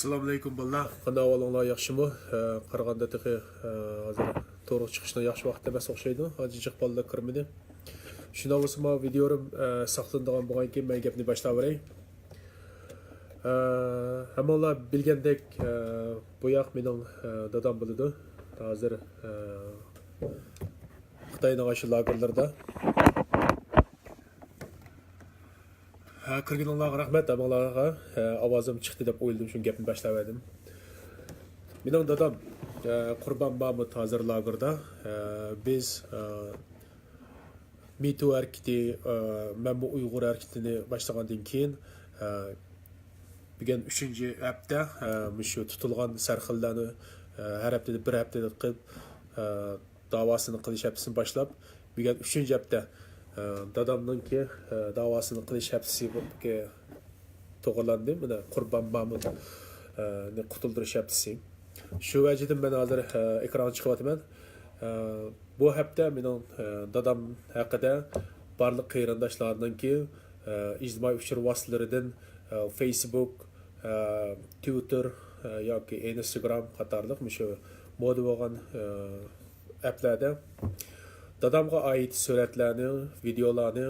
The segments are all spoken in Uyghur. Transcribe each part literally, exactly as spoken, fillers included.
ئەسسالامۇئەلەيكۇم بالىلار. قانداق ئەھۋالىڭلار، ياخشىمۇ؟ ئە، قارىغاندا تېخى، ئە، ھازىر تورغا چىقىشنىڭ ياخشى ۋاقتى ئەمەس ئوخشايدۇ. ھازىر جىق بالىلار كىرمىدى. شۇنداق بولسىمۇ ۋىدېئولىرىم، ئە، ساقلىنىدىغان بولغاندىكىن مەن گەپنى باشلاۋېرەي. ئە، ھەممىڭلار بىلگەندەك، ئە، بۇ ياق مېنىڭ، ئە، دادام بولىدۇ. ھازىر، ئە، خىتاينىڭ ئاشۇ لاگېرلىرىدا. ھە، كىرگىنىڭلارغا رەھمەت، ھەممىڭلارغا. ھە، ئاۋازىم چىقتى دەپ ئويلىدىم، شۇڭا گەپنى باشلاۋەردىم. مېنىڭ دادام، ھە، قۇربان مامۇت ھازىر لاگېردا. ھە، بىز، ھە، مىتۇ ھەرىكىتى، ھە، مەنمۇ ئۇيغۇر ھەرىكىتىنى باشلىغاندىن كېيىن، ھە، بۈگۈن ئۈچىنچى ھەپتە، ھە، مۇشۇ تۇتۇلغان سەرخىللەرنى، ھە، ھەر ھەپتىدە بىر ھەپتىدە قىلىپ، ھە، داۋاسىنى قىلىش ھەپتىسىنى باشلاپ، بۈگۈن ئۈچىنچى ھەپتە، ئە، دادامنىڭكى، ئە، داۋاسىنى قىلىش ھەپتىسى بولۇپ، ئە، توغرىلاندى. مانا قۇربان مامۇت، ئە، نى قۇتۇلدۇرۇش ھەپتىسى. شۇ ۋەجىدىن مەن ھازىر، ئە، ئېكرانغا چىقىۋاتىمەن. ئە، بۇ ھەپتە مېنىڭ، ئە، دادام ھەققىدە بارلىق قېرىنداشلارنىڭكى، ئە، ئىجتىمائىي ئۇچۇر ۋاسىتىلىرىدىن، ئە، فېيسبۇك، ئە، تۋىتتېر، ئە، ياكى ئىنستاگرام قاتارلىق مۇشۇ مودا بولغان، ئە، ئەپلەردە دادامغا ئائىت سۈرەتلەرنى، ۋىدېئولارنى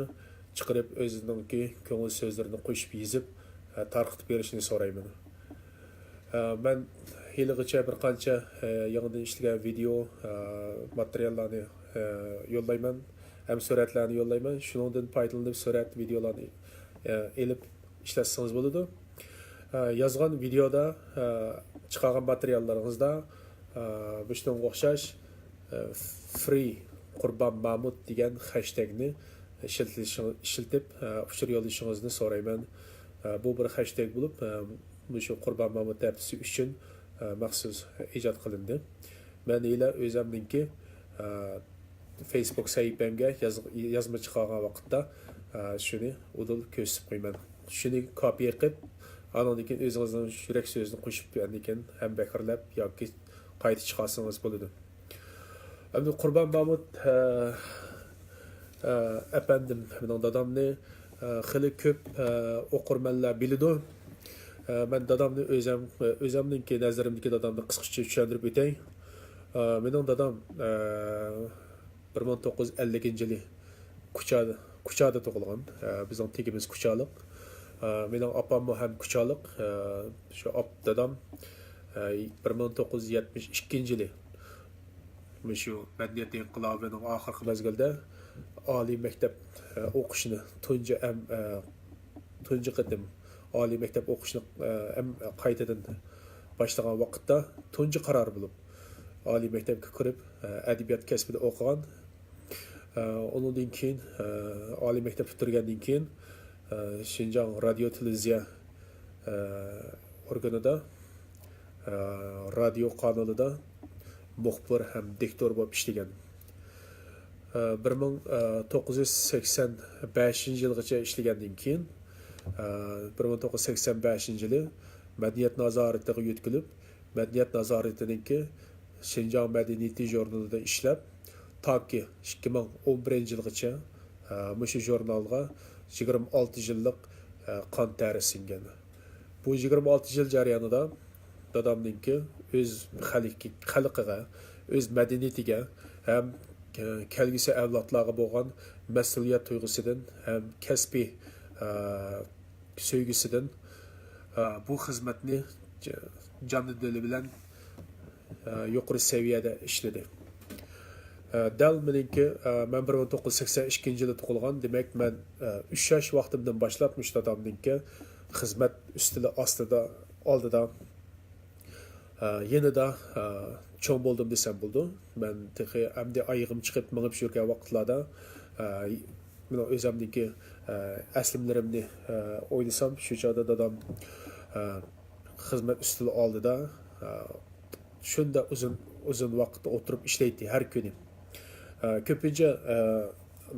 چىقىرىپ، ئۆزىنىڭكى كۆڭۈل سۆزلىرىنى قوشۇپ يېزىپ، ئە، تارقىتىپ بېرىشىنى سورايمەن. ئە، مەن ھېلىغىچە بىر قانچە، ئە، يېڭىدىن ئىشلىگەن ۋىدېئو، ئە، ماتېرىياللارنى، ئە، يوللايمەن، ھەم سۈرەتلەرنى يوللايمەن. شۇنىڭدىن پايدىلىنىپ سۈرەت، ۋىدېئولارنى، ئە، ئېلىپ ئىشلەتسىڭىز بولىدۇ. ئە، يازغان ۋىدېئودا، ئە، چىقارغان ماتېرىياللىرىڭىزدا، ئە، مۇشۇنىڭغا ئوخشاش، ئە، فرىي قۇربان مامۇت دېگەن خەشتەگنى ئىشلىتىلىشىڭ-، ئىشلىتىپ، ئە، ئۇچۇر يوللىشىڭىزنى سورايمەن. ئە، بۇ بىر خەشتەگ بولۇپ، ئە، مۇشۇ قۇربان مامۇت ھەپتىسى ئۈچۈن، ئە، مەخسۇس ئىجاد قىلىندى. مەن ھېلى ئۆزەمنىڭكى، ئە، فېيسبۇك سەھىپەمگە ياز-، يازما چىقارغان ۋاقىتتا، ئە، شۇنى ئۇدۇل كۆرسىتىپ قويىمەن. شۇنى كاپىيە قىلىپ، ئانىڭدىن كېيىن ئۆزىڭىزنىڭ يۈرەك سۆزىنى قوشۇپ، ئاندىن كېيىن ھەمبەھىرلەپ ياكى قايتا چىقارسىڭىز بولىدۇ. ئەمدى قۇربان مامۇت، ئە، ئە، ئەپەندىم، مېنىڭ دادامنى، ئە، خېلى كۆپ، ئە، ئوقۇرمەنلەر بىلىدۇ. ئە، مەن دادامنى ئۆزەم، ئۆزەمنىڭكى نەزىرىمدىكى دادامنى قىسقىچە چۈشەندۈرۈپ ئۆتەي. ئە، مېنىڭ دادام، ئە، بىر مىڭ توققۇز يۈز ئەللىكىنچى يىلى كۇچا، كۇچادا تۇغۇلغان. ئە، بىزنىڭ تېگىمىز كۇچالىق. ئە، مېنىڭ ئاپاممۇ ھەم كۇچالىق. ئە، شۇ ئاپ-، دادام، ئە، بىر مىڭ توققۇز يۈز يەتمىش ئىككىنچى يىلى مۇشۇ مەدەنىيەت ئىنقىلابىنىڭ ئاخىرقى مەزگىلىدە ئالىي مەكتەپ، ئە، ئوقۇشنى تۇنجى ئەم-، ئە، تۇنجى قېتىم ئالىي مەكتەپ ئوقۇشنى، ئە، ئەم-، قايتىدىن باشلىغان ۋاقىتتا تۇنجى قارار بولۇپ ئالىي مەكتەپكە كىرىپ، ئە، ئەدەبىيات كەسپىدە ئوقۇغان. ئە، ئۇنىڭدىن كېيىن، ئە، ئالىي مەكتەپ پۈتتۈرگەندىن كېيىن، ئە، شىنجاڭ رادىيو تېلېۋىزىيە، ئە، ئورگىنىدا، ئە، رادىيو قانىلىدا مۇخبىر ھەم دىكتور بولۇپ ئىشلىگەن. ئە، بىر مىڭ توققۇز يۈز سەكسەن بەشىنچى يىلغىچە ئىشلىگەندىن كېيىن، ئە، بىر مىڭ توققۇز يۈز سەكسەن بەشىنچى يىلى مەدەنىيەت نازارىتىغا يۆتكىلىپ، مەدەنىيەت نازارىتىنىڭكى شىنجاڭ مەدەنىيىتى ژۇرنىلىدا ئىشلەپ، تاكى ئىككى مىڭ ئون بىرىنچى يىلغىچە، ئە، مۇشۇ ژۇرنالغا يىگىرمە ئالتە يىللىق، ئە، قان تەرى سىڭگەن. بۇ يىگىرمە ئالتە يىل جەريانىدا دادامنىڭكى ئۆز خەلقى-، خەلقىگە، ئۆز مەدەنىيىتىگە ھەم، ئە، كەلگۈسى ئەۋلادلارغا بولغان مەسئۇلىيەت تۇيغۇسىدىن ھەم كەسپىي، ئە، سۆيگۈسىدىن، ئە، بۇ خىزمەتنى ج-، جانى دىلى بىلەن، ئە، يۇقىرى سەۋىيەدە ئىشلىدى. ئە، دەل مېنىڭكى، ئە، مەن بىر مىڭ توققۇز يۈز سەكسەن ئىككىنچى يىلى تۇغۇلغان، دېمەك، مەن، ئە، ئۈچ ياش ۋاقتىمدىن باشلاپ مۇشۇ دادامنىڭكى خىزمەت ئۈستىلى ئاستىدا، ئالدىدا، ئە، يېنىدا، ئە، چوڭ بولدۇم دېسەم بولىدۇ. مەن تېخى ئەمدى ئايىغىم چىقىپ مېڭىپ يۈرگەن ۋاقىتلاردا، ئە، مېنىڭ ئۆزۈمنىڭكى، ئە، ئەسلىمىلىرىمنى، ئە، ئويلىسام، شۇ چاغدا دادام، ئە، خىزمەت ئۈستىلى ئالدىدا، ئە، شۇنداق ئۇزۇن، ئۇزۇن ۋاقىت ئولتۇرۇپ ئىشلەيتتى ھەر كۈنى. ئە، كۆپىنچە، ئە،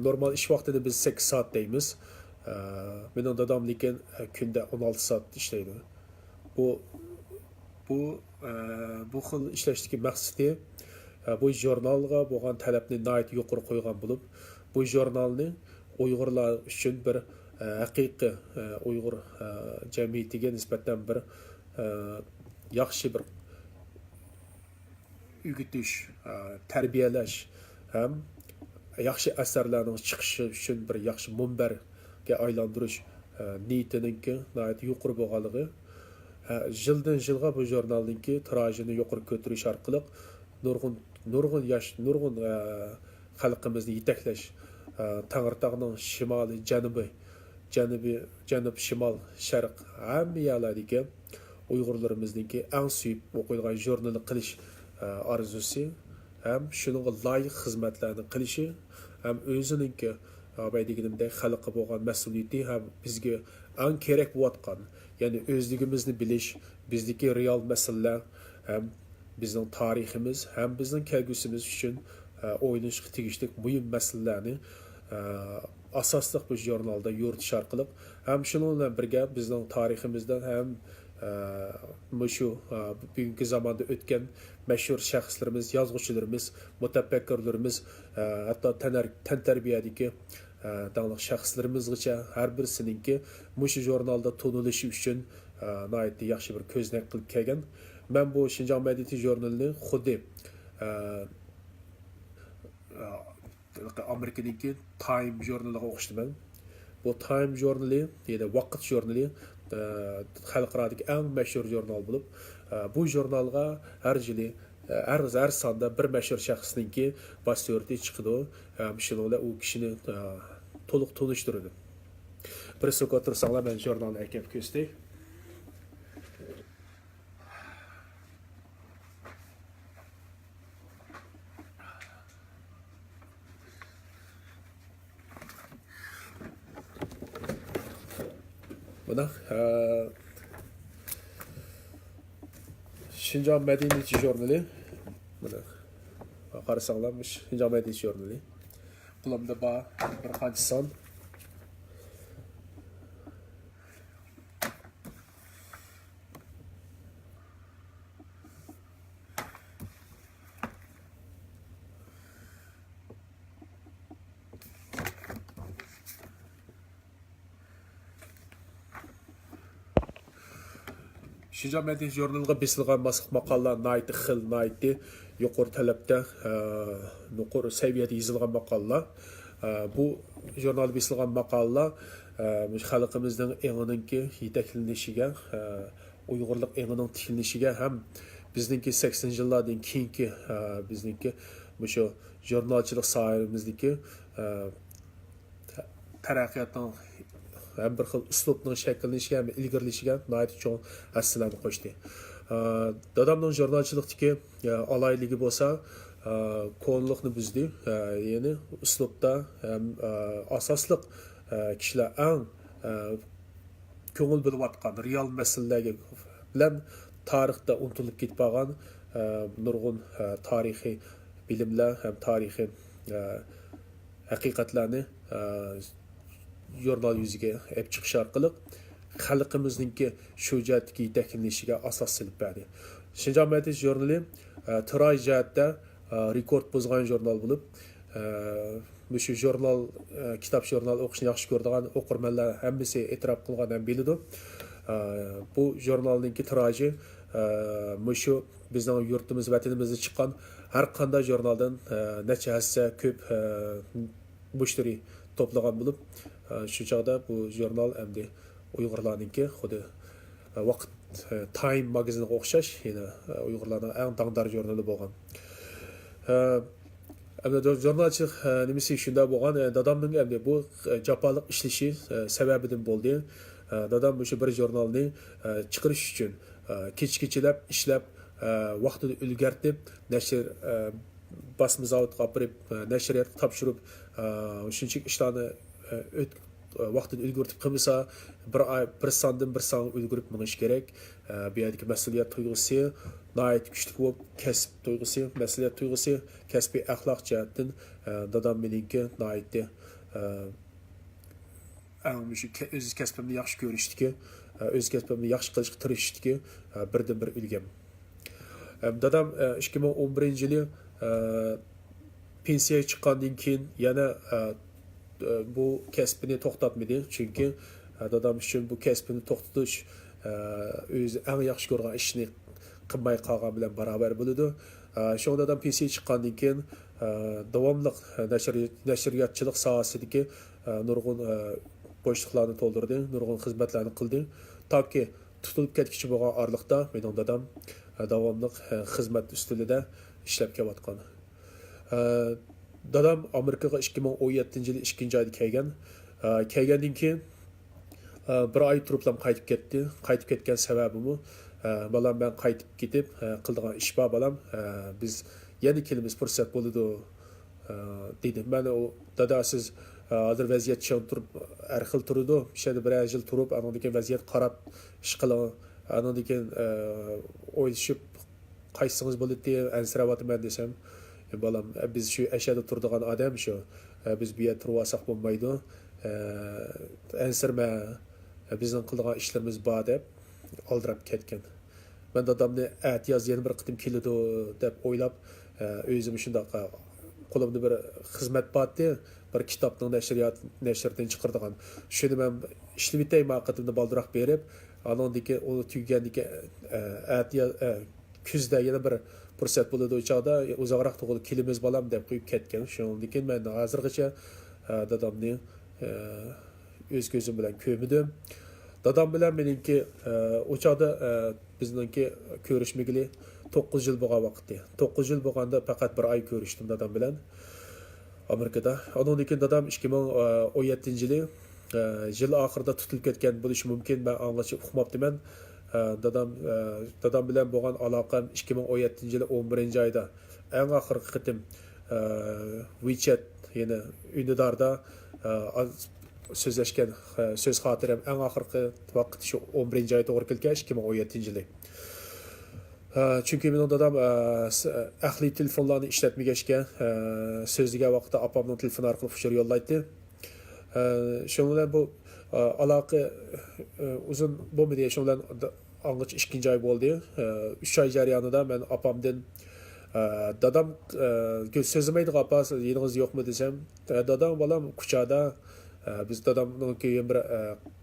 نورمال ئىش ۋاقتىدا بىز سەككىز سائەت دەيمىز. ئە، مېنىڭ دادام لېكىن، ئە، كۈندە ئون ئالتە سائەت ئىشلەيدۇ. بۇ، بۇ، ئە، بۇ خىل ئىشلەشتىكى مەقسىتى، ئە، بۇ ژۇرنالغا بولغان تەلەپنى ناھايىتى يۇقىرى قويغان بولۇپ، بۇ ژۇرنالنى ئۇيغۇرلار ئۈچۈن بىر، ئە، ھەقىقىي، ئە، ئۇيغۇر، ئە، جەمئىيىتىگە نىسبەتەن بىر، ئە، ياخشى بىر ئۆگىتىش، ئە، تەربىيەلەش ھەم ياخشى ئەسەرلەرنىڭ چىقىشى ئۈچۈن بىر ياخشى مۇنبەرگە ئايلاندۇرۇش، ئە، نىيىتىنىڭكى ناھايىتى يۇقىرى بولغانلىقى، ھە، يىلدىن يىلغا بۇ ژۇرنالنىڭكى تىراژىنى يۇقىرى كۆتۈرۈش ئارقىلىق نۇرغۇن، نۇرغۇن ياش، نۇرغۇن، ئە، خەلقىمىزنى يېتەكلەش، ئە، تەڭرىتاغنىڭ شىمالىي، جەنۇبى، جەنۇبىي، جەنۇب، شىمال، شەرق، ھەممە يەرلەردىكى ئۇيغۇرلىرىمىزنىڭكى ئەڭ سۆيۈپ ئوقۇيدىغان ژۇرنىلى قىلىش، ئە، ئارزۇسى ھەم شۇنىڭغا لايىق خىزمەتلەرنى قىلىشى ھەم ئۆزىنىڭكى، ئە، بايا دېگىنىمدەك، خەلققە بولغان مەسئۇلىيىتى ھەم بىزگە ئەڭ كېرەك بولۇۋاتقان، يەنى ئۆزلۈكىمىزنى بىلىش، بىزدىكى رېئال مەسىلىلەر ھەم بىزنىڭ تارىخىمىز ھەم بىزنىڭ كەلگۈسىمىز ئۈچۈن، ئە، ئويلىنىشقا تېگىشلىك مۇھىم مەسىلىلەرنى، ئە، ئاساسلىق بۇ ژۇرنالدا يورۇتۇش ئارقىلىق ھەم شۇنىڭ بىلەن بىرگە بىزنىڭ تارىخىمىزدىن ھەم، ئە، مۇشۇ، ئە، بۈگۈنكى زاماندا ئۆتكەن مەشھۇر شەخسلىرىمىز، يازغۇچىلىرىمىز، مۇتەپەككۇرلىرىمىز، ئە، ھەتتا تەنەر-، تەنتەربىيەدىكى، ئە، داڭلىق شەخسلىرىمىزغىچە ھەر بىرسىنىڭكى مۇشۇ ژۇرنالدا تونۇلۇشى ئۈچۈن، ئە، ناھايىتى ياخشى بىر كۆزنەك قىلىپ كەلگەن. مەن بۇ شىنجاڭ مەدەنىيىتى ژۇرنىلىنى خۇددى، ئە، ئامېرىكىنىڭكى تايم ژۇرنىلىغا ئوخشىتىمەن. بۇ تايم ژۇرنىلى، يەنى ۋاقىت ژۇرنىلى، ئە، خەلقئارادىكى ئەڭ مەشھۇر ژۇرنال بولۇپ، ئە، بۇ ژۇرنالغا ھەر يىلى، ئە، ھەر، ھەر ساندا بىر مەشھۇر شەخسنىڭكى باش سۈرىتى چىقىدۇ. ئە، شۇنىڭ بىلەن ئۇ كىشىنى، ئە، تولۇق تونۇشتۇرىدۇ. بىر سوكا تۇرساڭلار، مەن ژۇرنالنى ئەكەپ كۆرسىتەي. مانا، ئە، شىنجاڭ مەدەنىيىتى ژۇرنىلى. مانا، قارىساڭلار، مۇشۇ شىنجاڭ مەدەنىيىتى ژۇرنىلى. بۇلاردا بار بىر قانچە سان. شىنجاڭ مەدەنىيەت ژۇرنىلىغا بېسىلغان ماس-، ماقالىلەر ناھايىتى خىل، ناھايىتى يۇقىرى تەلەپتە، ئە، يۇقىرى سەۋىيەدە يېزىلغان ماقالىلەر. ئە، بۇ ژۇرنالدا بېسىلغان ماقالىلەر، ئە، مۇشۇ خەلقىمىزنىڭ ئېڭىنىڭكى يېتەكلىنىشىگە، ئە، ئۇيغۇرلۇق ئېڭىنىڭ تىكلىنىشىگە ھەم بىزنىڭكى سەكسىنىنچى يىللاردىن كېيىنكى، ئە، بىزنىڭكى مۇشۇ ژۇرنالچىلىق ساھەمىزدىكى، ئە، تەرەققىياتنىڭ ھەم بىر خىل ئۇسلۇبنىڭ شەكىللىنىشىگە ھەم ئىلگىرىلىشىگە ناھايىتى چوڭ ھەسسىلەرنى قوشتى. ئە، دادامنىڭ ژۇرنالچىلىقتىكى، ئە، ئالاھىدىلىكى بولسا، ئە، كونىلىقنى بۇزدى. ئە، يەنى ئۇسلۇبتا ھەم، ئە، ئاساسلىق، ئە، كىشىلەر ئەڭ، ئە، كۆڭۈل بۆلۈۋاتقان رېئال مەسىلىلەرگە بىلەن تارىختا ئۇنتۇلۇپ كېتىپ قالغان، ئە، نۇرغۇن، ئە، تارىخىي بىلىملەر ھەم تارىخىي، ئە، ھەقىقەتلەرنى، ئە، ژۇرنال يۈزىگە ئېلىپ چىقىش ئارقىلىق خەلقىمىزنىڭكى شۇ جەھەتتىكى يېتەكلىنىشىگە ئاساس سېلىپ بەردى. شىنجاڭ مەدەنىيەت ژۇرنىلى، ئە، تىراژ جەھەتتە، ئە، رېكورت بۇزغان ژۇرنال بولۇپ، ئە، مۇشۇ ژۇرنال، ئە، كىتاب، ژۇرنال ئوقۇشنى ياخشى كۆرىدىغان ئوقۇرمەنلەر ھەممىسى ئېتىراپ قىلغان ھەم بىلىدۇ. ئە، بۇ ژۇرنالنىڭكى تىراژى، ئە، مۇشۇ بىزنىڭ يۇرتىمىز، ۋەتىنىمىزدە چىققان ھەر قانداق ژۇرنالدىن، ئە، نەچچە ھەسسە كۆپ، ئە، مۇشتەرى توپلىغان بولۇپ، ئە، شۇ چاغدا بۇ ژۇرنال ئەمدى ئۇيغۇرلارنىڭكى خۇددى، ئە، ۋاقىت، ئە، تايم ماگىزىنىغا ئوخشاش، يەنە، ئە، ئۇيغۇرلارنىڭ ئەڭ داڭدار ژۇرنىلى بولغان. ئە، ئەمدى ژۇ-، ژۇرنالچىلىق، ئە، نېمىسى شۇنداق بولغان، ئە، دادامنىڭ ئەمدى بۇ، ئە، جاپالىق ئىشلىشى، ئە، سەۋەبىدىن بولدى. ئە، دادام مۇشۇ بىر ژۇرنالنى، ئە، چىقىرىش ئۈچۈن، ئە، كېچە-كېچىلەپ ئىشلەپ، ئە، ۋاقتىدا ئۈلگەرتىپ، نەشر، ئە، باسما زاۋۇتقا ئاپىرىپ، ئە، نەشرىياتقا تاپشۇرۇپ، ئە، شۇنچىلىك ئىشلارنى، ئە، ئۆت-، ئە، ۋاقتىدا ئۈلگۈرتۈپ قىلمىسا، بىر ئاي، بىر ساندىن بىر سانغا ئۈلگۈرۈپ مېڭىش كېرەك. ئە، بۇ يەردىكى مەسئۇلىيەت تۇيغۇسى ناھايىتى كۈچلۈك بولۇپ، كەسىپ تۇيغۇسى، مەسئۇلىيەت تۇيغۇسى، كەسپىي ئەخلاق جەھەتتىن، ئە، دادام مېنىڭكى ناھايىتى، ئە، ئەڭ مۇشۇ كە-، ئۆز كەسپىمنى ياخشى كۆرۈشتىكى، ئە، ئۆز كەسپىمنى ياخشى قىلىشقا تىرىشىشتىكى، ئە، بىردىنبىر ئۈلگەم. ئە، دادام، ئە، ئىككى مىڭ ئون بىرىنچى يىلى، ئە، پېنسىيەگە چىققاندىن كېيىن يەنە، ئە، ئە، بۇ كەسپىنى توختاتمىدى. چۈنكى، ئە، دادام ئۈچۈن بۇ كەسپىنى توختىتىش، ئە، ئۆزى ئەڭ ياخشى كۆرگەن ئىشنى قىلماي قالغان بىلەن باراۋەر بولىدۇ. ئە، شۇڭا دادام پېنسىيە چىققاندىن كېيىن، ئە، داۋاملىق نەشر-، نەشرىياتچىلىق ساھەسىدىكى، ئە، نۇرغۇن، ئە، بوشلۇقلارنى تولدۇردى، نۇرغۇن خىزمەتلەرنى قىلدى. تاكى تۇتۇلۇپ كەتكۈچە بولغان ئارىلىقتا مېنىڭ دادام، ئە، داۋاملىق، ئە، خىزمەت ئۈستىلىدە ئىشلەپ كېلىۋاتقان. ئە، دادام ئامېرىكىغا ئىككى مىڭ ئون يەتتىنچى يىلى ئىككىنچى ئايدا كەلگەن. ئە، كەلگەندىن كېيىن، ئە، بىر ئاي تۇرۇپلا قايتىپ كەتتى. قايتىپ كەتكەن سەۋەبىمۇ، ئە، بالام، مەن قايتىپ كېتىپ، ئە، قىلىدىغان ئىش بار، بالام. ئە، بىز يەنە كېلىمىز، پۇرسەت بولىدۇ، ئە، دېدى. مەن ئۇ، دادا، سىز، ئە، ھازىر ۋەزىيەت چىڭ تۇرۇپ، ھەر خىل تۇرىدۇ. شۇ يەردە بىرەر يىل تۇرۇپ، ئاندىن كېيىن ۋەزىيەت قاراپ ئىش قىلىڭ. ئاندىن كېيىن، ئە، ئويلىشىپ، قايسىڭىز بولىدۇ، ئەنسىرەۋاتىمەن دېسەم، بالام، بىز شۇ ئەشەدە تۇرىدىغان ئادەم شۇ. بىز بۇ يەردە تۇرۇۋالساق بولمايدۇ. ئەنسىرىمە، بىزنىڭ قىلىدىغان ئىشلىرىمىز بار دەپ ئالدىراپ كەتكەن. مەن دادامنى ئەتىياز يەنە بىر قېتىم كېلىدۇ دەپ ئويلاپ، ئۆزۈم شۇنداق، قولۇمدا بىر خىزمەت بارتى، بىر كىتابنىڭ نەشرىيات، نەشردىن چىقىرىدىغان. شۇنى مەن ئىشلىۋېتەي، ما قېتىمدا بالدۇراق بېرىپ، ئانىڭدىكى ئۇنى تۈگىگەندىكى، ئەتىياز، كۈزدە يەنە بىر پۇرسەت بولىدۇ، ئۇ چاغدا ئۇزاقراق تۇغۇل كېلىمىز، بالام، دەپ قويۇپ كەتكەن. شۇنىڭدىن كېيىن مەن ھازىرغىچە، ئە، دادامنى، ئە، ئۆز كۆزۈم بىلەن كۆرمىدىم. دادام بىلەن مېنىڭكى، ئە، ئۇ چاغدا، ئە، بىزنىڭكى كۆرۈشمىگىلى توققۇز يىل بولغان ۋاقىتتى. توققۇز يىل بولغاندا پەقەت بىر ئاي كۆرۈشتۈم دادام بىلەن ئامېرىكىدا. ئۇنىڭدىن كېيىن دادام ئىككى مىڭ ئون يەتتىنچى يىلى، ئە، يىل ئاخىرىدا تۇتۇلۇپ كەتكەن بولۇشى مۇمكىن، مەن ئاڭغىچە ئۇقماپتىمەن. ئە، دادام، ئە، دادام بىلەن بولغان ئالاقەم ئىككى مىڭ ئون يەتتىنچى يىلى ئون بىرىنچى ئايدا ئەڭ ئاخىرقى قېتىم، ئە، ۋىچەت، يەنى ئۈندىداردا، ئە، ئاز سۆزلەشكەن، ئە، سۆز خاتىرەم ئەڭ ئاخىرقى ۋاقىت شۇ ئون بىرىنچى ئاي توغرا كېلىدىكەن، ئىككى مىڭ ئون يەتتىنچى يىلى. ئە، چۈنكى مېنىڭ دادام، ئە، س-، ئەقلىي تېلېفونلارنى ئىشلەتمىگەچكە، ئە، سۆزلىگەن ۋاقىتتا ئاپامنىڭ تېلېفونى ئارقىلىق ئۇچۇر يوللايتتى. ئە، شۇنىڭ بىلەن بۇ، ئە، ئالاقە، ئە، ئۇزۇن بولمىدى. شۇنىڭ بىلەن د-، ئاڭغىچە ئىككىنچى ئاي بولدى. ئە، ئۈچ ئاي جەريانىدا مەن ئاپامدىن، ئە، دادام، ئە، سۆزلىمەيدىغۇ، «ئاپا، سىز يېنىڭىزدا يوقمۇ؟» دېسەم، «ئە، دادام، بالام، كۇچادا.» ئە، بىز دادامنىڭكى يەنە بىر، ئە،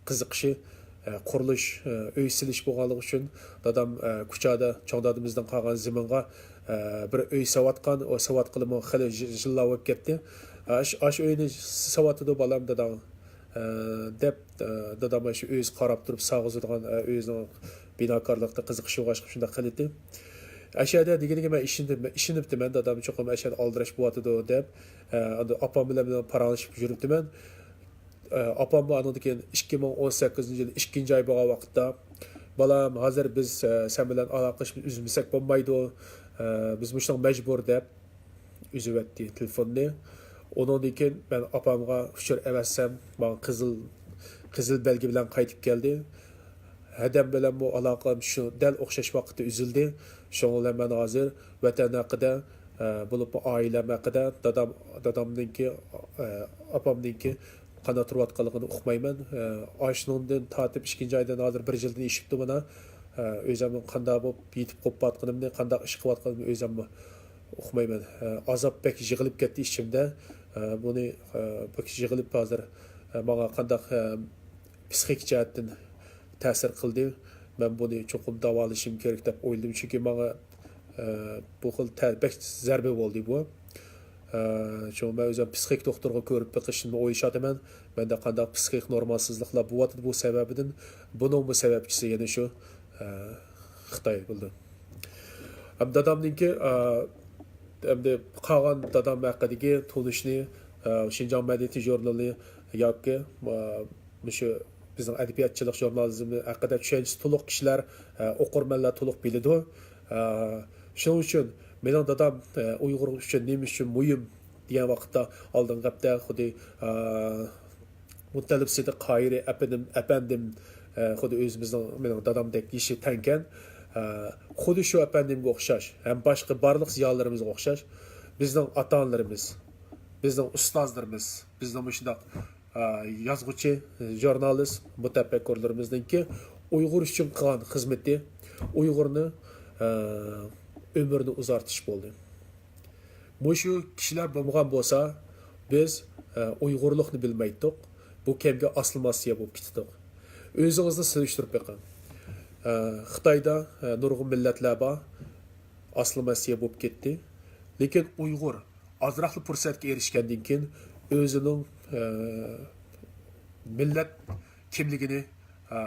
قىزىقىشى، ئە، قۇرۇلۇش، ئە، ئۆي سېلىش بولغانلىقى ئۈچۈن دادام، ئە، كۇچادا چوڭ دادىمىزدىن قالغان زېمىنغا، ئە، بىر ئۆي سېلىۋاتقان، ئۇ سېلىۋاتقىلىمۇ خېلى يىللار بولۇپ كەتتى. ئە، ئاش، ئاش ئۆينى سېلىۋاتىدۇ، بالام، داداڭ، ئە، دەپ، ئە، دادام شۇ ئۆزى قاراپ تۇرۇپ سالغۇزىدىغان، ئە، ئۆزىنىڭ بىناكارلىقتا قىزىقىشى بولغاچقا شۇنداق قىلىتتى. ئەشەدە دېگىنىگە مەن ئىشىنىپ، ئىشىنىپتىمەن، دادام چوقۇم ئەشەدە ئالدىراش بولۇۋاتىدۇ دەپ، ئە، ئاپام بىلەن مەن پاراڭلىشىپ يۈرۈپتىمەن. ئاپاممۇ ئانىڭدىن كېيىن ئىككى مىڭ ئون سەككىزىنچى يىل ئىككىنچى ئاي بولغان ۋاقىتتا، «بالام، ھازىر بىز، ئە، سەن بىلەن ئالاقىلىشىشنى ئۈزمىسەك بولمايدۇ، ئە، بىز مۇشۇنىڭغا مەجبۇر» دەپ ئۈزۈۋەتتى تېلېفوننى. ئۇنىڭدىن كېيىن مەن ئاپامغا ئۇچۇر ئەۋەتسەم، ماڭا قىزىل، قىزىل بەلگە بىلەن قايتىپ كەلدى. ھەدەم بىلەنمۇ ئالاقەم شۇ دەل ئوخشاش ۋاقىتتا ئۈزۈلدى. شۇنىڭ بىلەن مەن ھازىر ۋەتەن ھەققىدە، ئە، بولۇپمۇ ئائىلەم ھەققىدە، دادام، دادامنىڭكى، ئە، ئاپامنىڭكى قانداق تۇرۇۋاتقانلىقىنى ئۇقمايمەن. ئە، ئاشۇنىڭدىن تارتىپ ئىككىنچى ئايدىن ھازىر بىر يىلدىن ئېشىپتۇ مانا. ئە، ئۆزۈمنىڭ قانداق بولۇپ يېتىپ قوپۇۋاتقىنىمنى، قانداق ئىش قىلىۋاتقىنىمنى ئۆزۈممۇ ئۇقمايمەن. ئە، ئازاب بەك يىغىلىپ كەتتى ئىچىمدە. ئە، بۇنى، ئە، بەك يىغىلىپ ھازىر، ئە، ماڭا قانداق، ئە، پسىخىك جەھەتتىن تەسىر قىلدى. مەن بۇنى چوقۇم داۋالىشىم كېرەك دەپ ئويلىدىم، چۈنكى ماڭا، ئە، بۇ خىل تە-، بەك زەربە بولدى بۇ. ئە، شۇڭا مەن ئۆزۈم پسىخىك دوختۇرغا كۆرۈپ بېقىشنى ئويلىشىۋاتىمەن. مەندە قانداق پسىخىك نورمالسىزلىقلار بولۇۋاتىدۇ بۇ سەۋەبىدىن. بۇنىڭمۇ سەۋەبچىسى يەنە شۇ، ئە، خىتاي بولدى. ھەم دادامنىڭكى، ئە، ئەمدى قالغان دادام ھەققىدىكى تونۇشنى، ئە، شىنجاڭ مەدەنىيىتى ژۇرنىلى ياكى، ئە، مۇشۇ بىزنىڭ ئەدەبىياتچىلىق ژۇرنالىزمى ھەققىدە چۈشەنچىسى تولۇق كىشىلەر، ئە، ئوقۇرمەنلەر تولۇق بىلىدۇ. ئە، شۇنىڭ ئۈچۈن مېنىڭ دادام، ئە، ئۇيغۇر ئۈچۈن نېمە ئۈچۈن مۇھىم دېگەن ۋاقىتتا ئالدىنقى ھەپتە خۇددى، ئە، مۇتەللىپ سىدىق قاھىرى ئەپەندىم، ئەپەندىم، ئە، خۇددى ئۆزىمىزنىڭ، مېنىڭ دادامدەك يېشى تەڭكەن. ئە، خۇددى شۇ ئەپەندىمگە ئوخشاش ھەم باشقا بارلىق زىيالىيلىرىمىزغا ئوخشاش بىزنىڭ ئاتا-ئانىلىرىمىز، بىزنىڭ ئۇستازلىرىمىز، بىزنىڭ مۇشۇنداق، ئە، يازغۇچى، ژۇرنالىست، مۇتەپەككۇرلىرىمىزنىڭكى ئۇيغۇر ئۈچۈن قىلغان خىزمىتى، ئۇيغۇرنى، ئە، ئۆمرىنى ئۇزارتىش بولدى. مۇشۇ كىشىلەر بولمىغان بولسا، بىز، ئە، ئۇيغۇرلۇقنى بىلمەيتتۇق. بۇ كەمگە ئاسسىمىلياتسىيە بولۇپ كېتىدۇق. ئۆزىڭىزنى سېلىشتۇرۇپ بېقىڭ. ئە، خىتايدا، ئە، نۇرغۇن مىللەتلەر بار، ئاسسىمىلياتسىيە بولۇپ كەتتى. لېكىن ئۇيغۇر ئازراقلا پۇرسەتكە ئېرىشكەندىن كېيىن ئۆزىنىڭ، ئە، مىللەت كىملىكىنى، ئە،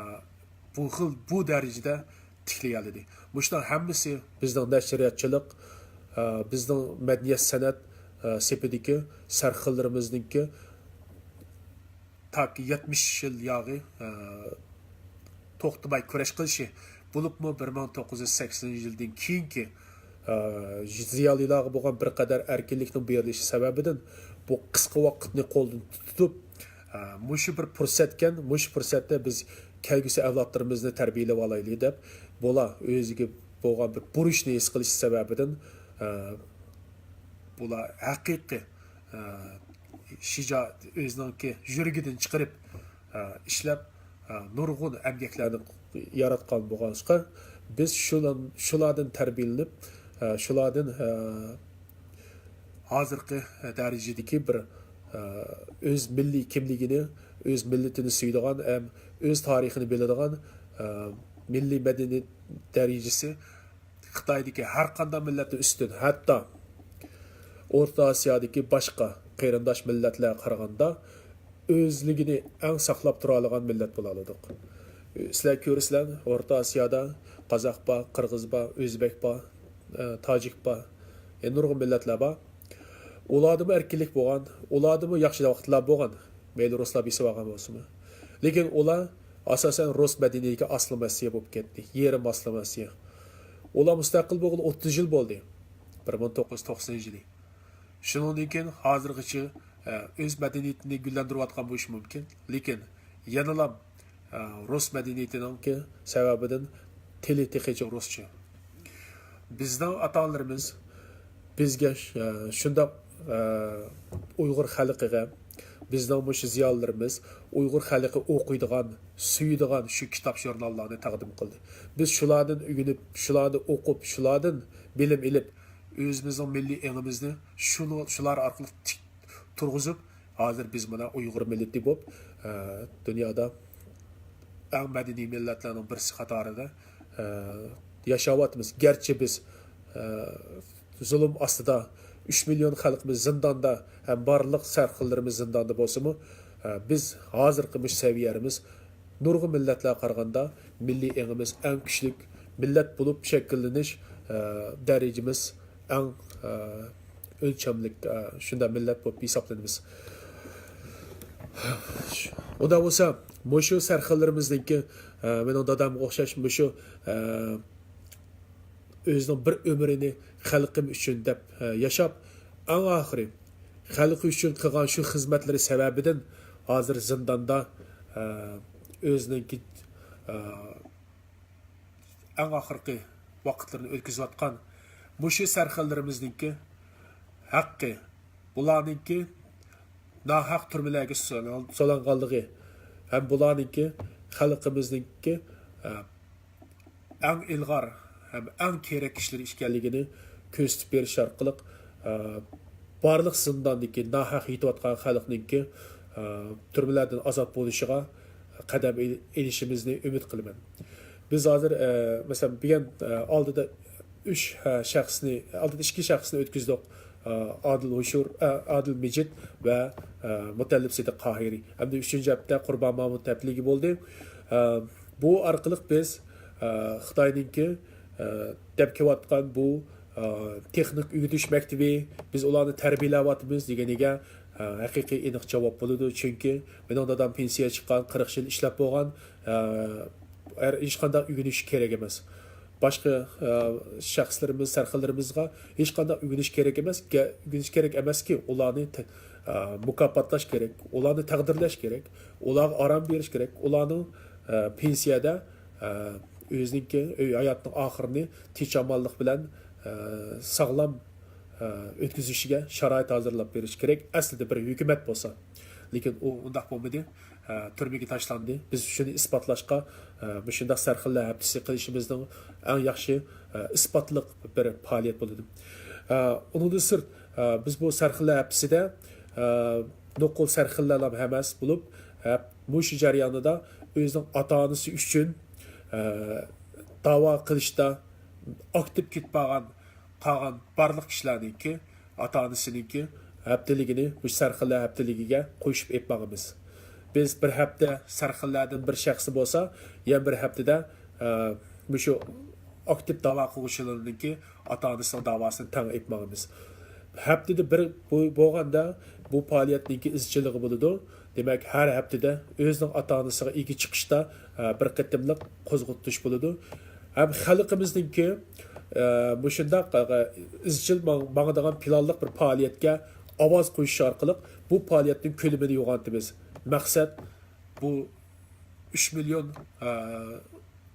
بۇ خىل، بۇ دەرىجىدە تىكلىيەلىدى. مۇشۇلار ھەممىسى بىزنىڭ نەشرىياتچىلىق، ئە، بىزنىڭ مەدەنىيەت سەنئەت، ئە، سېپىدىكى سەرخىللىرىمىزنىڭكى تاكى يەتمىش يىل ياغى، ئە، توختىماي كۈرەش قىلىشى، بولۇپمۇ بىر مىڭ توققۇز يۈز سەكسىنىنچى يىلدىن كېيىنكى، ئە، زىيالىيلارغا بولغان بىر قەدەر ئەركىنلىكنىڭ بېرىلىشى سەۋەبىدىن بۇ قىسقا ۋاقىتنى قولدىن تۇتۇپ، ئە، مۇشۇ بىر پۇرسەتكەن، مۇشۇ پۇرسەتتە بىز كەلگۈسى ئەۋلادلىرىمىزنى تەربىيەلەپ ئالايلى دەپ، بۇلار ئۆزىگە بولغان بىر بۇرچنى ھېس قىلىش سەۋەبىدىن، ئە، بۇلار ھەقىقىي، ئە، شىجا-، ئۆزىنىڭكى يۈرىكىدىن چىقىرىپ، ئە، ئىشلەپ، ئە، نۇرغۇن ئەمگەكلەرنى ياراتقان بولغاچقا، بىز شۇلار-، شۇلاردىن تەربىيەلىنىپ، ئە، شۇلاردىن، ئە، ھازىرقى دەرىجىدىكى بىر، ئە، ئۆز مىللىي كىملىكىنى، ئۆز مىللىتىنى سۆيىدىغان ھەم ئۆز تارىخىنى بىلىدىغان، ئە، مىللىي مەدەنىيەت دەرىجىسى خىتايدىكى ھەر قانداق مىللەتتىن ئۈستۈن، ھەتتا ئورتا ئاسىيادىكى باشقا قېرىنداش مىللەتلەرگە قارىغاندا ئۆزلۈكىنى ئەڭ ساقلاپ تۇرالىغان مىللەت بولالىدۇق. سىلەر كۆرىسىلەر، ئورتا ئاسىيادا قازاق بار، قىرغىز بار، ئۆزبەك بار، ئە، تاجىك بار، يەنە نۇرغۇن مىللەتلەر بار. ئۇلاردىمۇ ئەركىنلىك بولغان، ئۇلاردىمۇ ياخشى ۋاقىتلار بولغان. مەيلى رۇسلار بېسىۋالغان بولسىمۇ. لېكىن ئۇلار ئاساسەن رۇس مەدەنىيىتىگە ئاسسىمىلياتسىيە بولۇپ كەتتى. يېرىم ئاسسىمىلياتسىيە. ئۇلار مۇستەقىل بولغىلى ئوتتۇز يىل بولدى. بىر مىڭ توققۇز يۈز توقسىنىنچى يىلى. شۇنىڭدىن كېيىن ھازىرغىچە، ئە، ئۆز مەدەنىيىتىنى گۈللەندۈرۈۋاتقان بولۇشى مۇمكىن. لېكىن يەنىلا، ئە، رۇس مەدەنىيىتىنىڭكى سەۋەبىدىن تىلى تېخىچە رۇسچە. بىزنىڭ ئاتا-ئانىلىرىمىز بىزگە، ئە، شۇنداق، ئە، ئۇيغۇر خەلقىگە، بىزنىڭ مۇشۇ زىيالىيلىرىمىز ئۇيغۇر خەلقى ئوقۇيدىغان، سۆيىدىغان شۇ كىتاب، ژۇرناللارنى تەقدىم قىلدى. بىز شۇلاردىن ئۆگىنىپ، شۇلارنى ئوقۇپ، شۇلاردىن بىلىم ئېلىپ، ئۆزىمىزنىڭ مىللىي ئېڭىمىزنى شۇنى، شۇلار ئارقىلىق تىك تۇرغۇزۇپ، ھازىر بىز مانا ئۇيغۇر مىللىتى بولۇپ، ئە، دۇنيادا ئەڭ مەدەنىي مىللەتلەرنىڭ بىرسى قاتارىدا، ئە، ياشاۋاتىمىز. گەرچە بىز، ئە، زۇلۇم ئاستىدا، ئۈچ مىليون خەلقىمىز زىنداندا ھەم بارلىق سەرخىللىرىمىز زىنداندا بولسىمۇ، ئە، بىز ھازىرقى مۇشۇ سەۋىيەمىز نۇرغۇن مىللەتلەرگە قارىغاندا مىللىي ئېڭىمىز ئەڭ كۈچلۈك، مىللەت بولۇپ شەكىللىنىش، ئە، دەرىجىمىز ئەڭ، ئە، ئۆلچەملىك، ئە، شۇنداق مىللەت بولۇپ ھېسابلىنىمىز. ئۇنداق بولسا، مۇشۇ سەرخىللىرىمىزنىڭكى، ئە، مېنىڭ دادامغا ئوخشاش مۇشۇ، ئە، ئۆزىنىڭ بىر ئۆمرىنى خەلقىم ئۈچۈن دەپ، ئە، ياشاپ، ئەڭ ئاخىرى خەلقى ئۈچۈن قىلغان شۇ خىزمەتلىرى سەۋەبىدىن ھازىر زىنداندا، ئە، ئۆزىنىڭكى، ئە، ئەڭ ئاخىرقى ۋاقىتلىرىنى ئۆتكۈزۈۋاتقان مۇشۇ سەرخىللىرىمىزنىڭكى ھەققى، بۇلارنىڭكى ناھەق تۈرمىلەرگە سولان-، سولانغانلىقى ھەم بۇلارنىڭكى خەلقىمىزنىڭكى، ئە، ئەڭ ئىلغار ھەم ئەڭ كېرەك كىشىلىرى ئىكەنلىكىنى كۆرسىتىپ بېرىش ئارقىلىق، ئە، بارلىق زىنداندىكى ناھەق يېتىۋاتقان خەلقنىڭكى، ئە، تۈرمىلەردىن ئازاد بولۇشىغا قەدەم ئېلىشىمىزنى ئۈمىد قىلىمەن. بىز ھازىر، ئە، مەسىلەن، بۈگۈن، ئە، ئالدىدا ئۈچ، ھە، شەخسنى، ئالدىدا ئىككى شەخسنى ئۆتكۈزدۇق. ئە، ئادىل ھوشۇر، ئە، ئادىل مىجىت ۋە، ئە، مۇتەللىپ سىدىق قاھىرى. ھەمدە ئۈچىنچى ھەپتە قۇربان مامۇت ھەپتىلىكى بولدى. ئە، بۇ ئارقىلىق بىز، ئە، خىتاينىڭكى، ئە، دەپ كېلىۋاتقان بۇ، ئە، تېخنىك ئۆگىتىش مەكتىپى، بىز ئۇلارنى تەربىيەلەۋاتىمىز دېگىنىگە، ئە، ھەقىقىي ئېنىق جاۋاب بولىدۇ. چۈنكى مېنىڭ دادام پېنسىيەگە چىققان، قىرىق يىل ئىشلەپ بولغان، ئە، ھەر، ھېچقانداق ئۆگىنىش كېرەك ئەمەس. باشقا، ئە، شەخسلىرىمىز، سەرخىللىرىمىزغا ھېچقانداق ئۆگىنىش كېرەك ئەمەس، گە-، ئۆگىنىش كېرەك ئەمەسكى، ئۇلارنى تە-، ئە، مۇكاپاتلاش كېرەك، ئۇلارنى تەقدىرلەش كېرەك، ئۇلارغا ئارام بېرىش كېرەك، ئۇلارنىڭ، ئە، پېنسىيەدە، ئە، ئۆزىنىڭكى ئۆي ھاياتىنىڭ ئاخىرىنى تىنچ-ئامانلىق بىلەن، ئە، ساغلام، ئە، ئۆتكۈزۈشىگە شارائىت ھازىرلاپ بېرىش كېرەك، ئەسلىدە بىر ھۆكۈمەت بولسا. لېكىن ئۇ ئۇنداق بولمىدى. ئە، تۈرمىگە تاشلاندى. بىز شۇنى ئىسپاتلاشقا، ئە، مۇشۇنداق سەرخىللە ھەپتىسى قىلىشىمىزنىڭ ئەڭ ياخشى، ئە، ئىسپاتلىق بىر پائالىيەت بولىدۇ. ئە، ئۇنىڭدىن سىرت، ئە، بىز بۇ سەرخىللە ھەپتىسىدە، ئە، نوقۇل سەرخىللەرلا ئەمەس بولۇپ، ئە، مۇشۇ جەريانىدا ئۆزىنىڭ ئاتا-ئانىسى ئۈچۈن، ئە، داۋا قىلىشتا ئاكتىپ كېتىپ قالغان، قالغان بارلىق كىشىلەرنىڭكى، ئاتا-ئانىسىنىڭكى ھەپتىلىكىنى مۇشۇ سەرخىللە ھەپتىلىكىگە قوشۇپ ئېلىپ ماڭىمىز. بىز بىر ھەپتە سەرخىللەردىن بىر شەخسنى بولسا، يەنە بىر ھەپتىدە، ئە، مۇشۇ ئاكتىپ داۋا قىلغۇچىلارنىڭكى ئاتا-ئانىسىنىڭ داۋاسىنى تەڭ ئېلىپ ماڭىمىز. ھەپتىدە بىر بۇ، بولغاندا بۇ پائالىيەتنىڭكى ئىزچىللىقى بولىدۇ. دېمەك، ھەر ھەپتىدە ئۆزىنىڭ ئاتا-ئانىسىغا ئىگە چىقىشتا، ئە، بىر قېتىملىق قوزغىتىش بولىدۇ. ھەم خەلقىمىزنىڭكى، ئە، مۇشۇنداق، ئە، ئىزچىل ماڭ-، ماڭىدىغان پىلانلىق بىر پائالىيەتكە ئاۋاز قوشۇش ئارقىلىق بۇ پائالىيەتنىڭ كۆلىمىنى يوغانتىمىز. مەقسەت بۇ ئۈچ مىليون، ئە،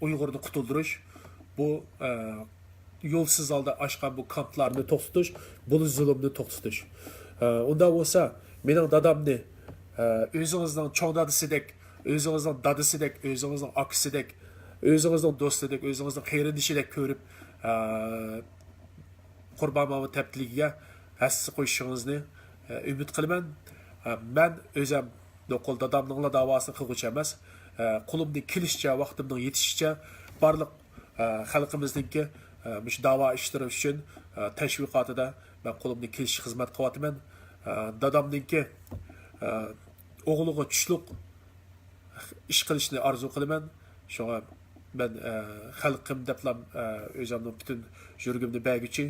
ئۇيغۇرنى قۇتۇلدۇرۇش، بۇ، ئە، يولسىز ھالدا ئاچقان بۇ كامپلارنى توختىتىش، بۇ زۇلۇمنى توختىتىش. ئە، ئۇنداق بولسا، مېنىڭ دادامنى، ئە، ئۆزىڭىزنىڭ چوڭ دادىسىدەك، ئۆزىڭىزنىڭ دادىسىدەك، ئۆزىڭىزنىڭ ئاكىسىدەك، ئۆزىڭىزنىڭ دوستىدەك، ئۆزىڭىزنىڭ قېرىندىشىدەك كۆرۈپ، ئە، قۇربان مامۇت ھەپتىلىكىگە ھەسسە قوشۇشىڭىزنى، ئە، ئۈمىد قىلىمەن. ئە، مەن ئۆزەم نوقۇل دادامنىڭلا داۋاسىنى قىلغۇچى ئەمەس. ئە، قولۇمدىن كېلىشىچە، ۋاقتىمنىڭ يېتىشىچە بارلىق، ئە، خەلقىمىزنىڭكى، ئە، مۇشۇ داۋا ئىشلىرى ئۈچۈن، ئە، تەشۋىقاتىدا مەن قولۇمدىن كېلىشىچە خىزمەت قىلىۋاتىمەن. ئە، دادامنىڭكى، ئە، ئوغلىغا چۈشلۈق ئىش قىلىشنى ئارزۇ قىلىمەن. شۇڭا مەن، ئە، خەلقىم دەپلا، ئە، ئۆزۈمنىڭ پۈتۈن يۈرىكىمنى بەرگۈچى.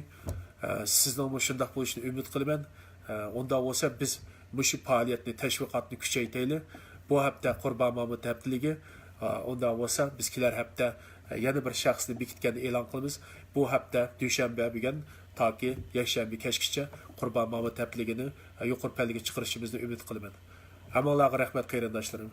ئە، سىزنىڭمۇ شۇنداق بولۇشىنى ئۈمىد قىلىمەن. ئە، ئۇنداق بولسا بىز مۇشۇ پائالىيەتنى، تەشۋىقاتنى كۈچەيتەيلى. بۇ ھەپتە قۇربان مامۇت ھەپتىلىكى. ئە، ئۇنداق بولسا بىز كېلەر ھەپتە، ئە، يەنە بىر شەخسنى بېكىتكەننى ئېلان قىلىمىز. بۇ ھەپتە دۈشەنبە بۈگۈن تاكى يەكشەنبە كەچكىچە قۇربان مامۇت ھەپتىلىكىنى، ئە، يۇقىرى پەللىگە چىقىرىشىمىزنى ئۈمىد قىلىمەن. ھەممىڭلارغا رەھمەت، قېرىنداشلىرىم.